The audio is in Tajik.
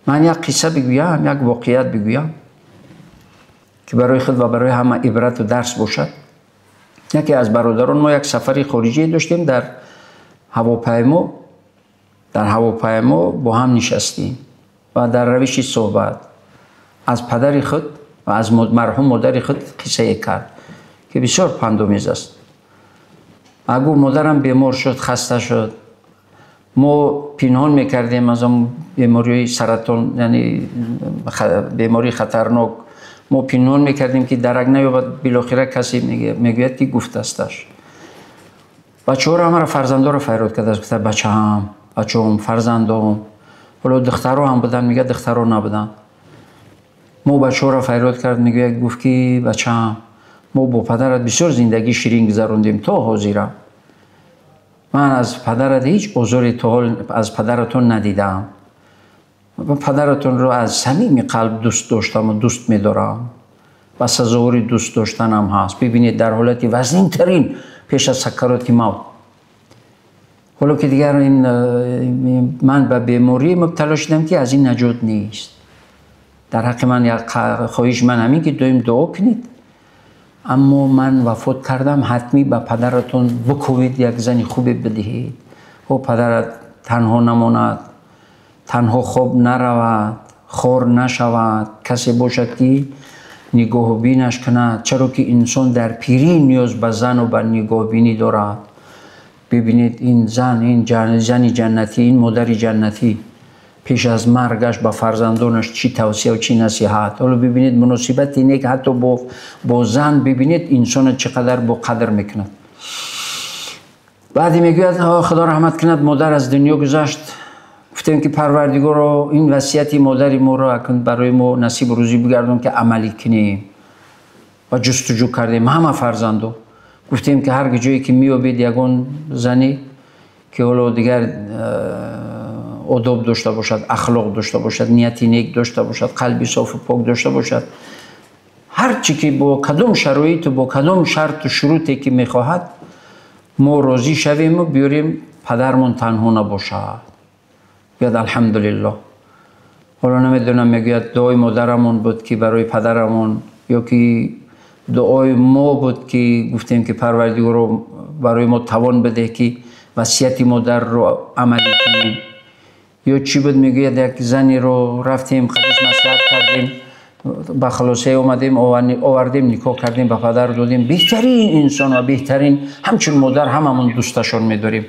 Ман як қисса бигӯям, як воқеият бигӯям, ки барои худ ва барои ҳама ибрату дарс бошад. Яке аз бародарон мо як сафари хориҷие доштем, дар ҳавопаймо бо ҳам нишастем ва дар равиши суҳбат аз падари худ ва аз марҳум модари худ қиссае кард, ки бисёр пандомез аст. Гуфт: «Модарам бемор шуд, хаста шуд. Мо пинҳон мекардем аз он бемории саратон, яъне бемории хатарнок. Мо пинҳон мекардем, ки дарак наёбад. Билохира касе мегӯяд, ки гуфтасташ. Бачаҳоро, ҳамаро, фарзандоро фарёд кардааст, гуфта: "Бачаам, бачаом, фарзандом." Ҳоло духтаро ҳам буданд, мегӯяд, духтаро набуданд. Мо бачаҳоро фарёд кард, мегӯяд, гуфт, ки бачаам, мо бо падарат бисёр зиндагии ширин гузарондем то ҳозира. Ман аз падарат ҳеҷ озоре то ҳол аз падаратон надидаам. Падаратонро аз самими қалб дӯст доштаму дӯст медорам ва сазовори дӯст доштанам ҳаст." Бибинед, дар ҳолати вазнинтарин, пеш аз сакароти мавт, ҳоло ки дигар ин ман ба беморӣ мубтало шудам, ки аз ин наҷот нест, дар ҳаққи ман як хоҳиши ман ҳамин, ки доим дуо кунед. Аммо ман вафот кардам, ҳатмӣ ба падаратон бикӯвед, як зани хубе бидиҳед. О падарат танҳо намонад, танҳо хоб наравад, хор нашавад, касе бошад, ки нигоҳубинаш кунад, чаро ки инсон дар пирӣ ниёз ба зану ба нигоҳубинӣ дорад. Бибинед, ин зан, ин зани ҷаннатӣ, ин модари ҷаннатӣ пеш аз маргаш ба фарзандонаш чӣ тавсия, чӣ насиҳат. Ҳоло бибинед, муносибати нек ҳатто бо зан, бибинед, инсона чӣ қадар бо қадр мекунад. Баъде мегӯяд, Худо раҳмат кунад, модар аз дунё гузашт. Гуфтем, ки Парвардигоро, ин васияти модари моро акун барои мо насибу рӯзӣ бигардон, ки амалӣ кунем. Ва ҷустуҷӯ кардем ҳама фарзандо. Гуфтем, ки ҳар ҷое ки меёбед ягон зане, ки ҳоло дигар одоб дошта бошад, ахлоқ дошта бошад, нияти нек дошта бошад, қалби софу пок дошта бошад, ҳар чӣ ки бо кадом шароиту бо кадом шарту шуруте ки мехоҳад, мо розӣ шавему биёрем, падармон танҳо набошад. Гӯяд: «Алҳамдулиллоҳ». Ҳоло намедонам, мегӯяд, дуои модарамон буд, ки барои падарамон, ё ки дуои мо буд, ки гуфтем, ки Парвардигоро, барои мо тавон бидеҳ, ки васияти модарро амалӣ кунем, ё чӣ буд. Мегӯяд, як занеро рафтем, хадиш маслиҳат кардем, ба хулосае омадем, овардем, никоҳ кардем, ба падар додем. Беҳтарин инсон ва беҳтарин ҳамчун модар ҳамамон дӯсташон медорем.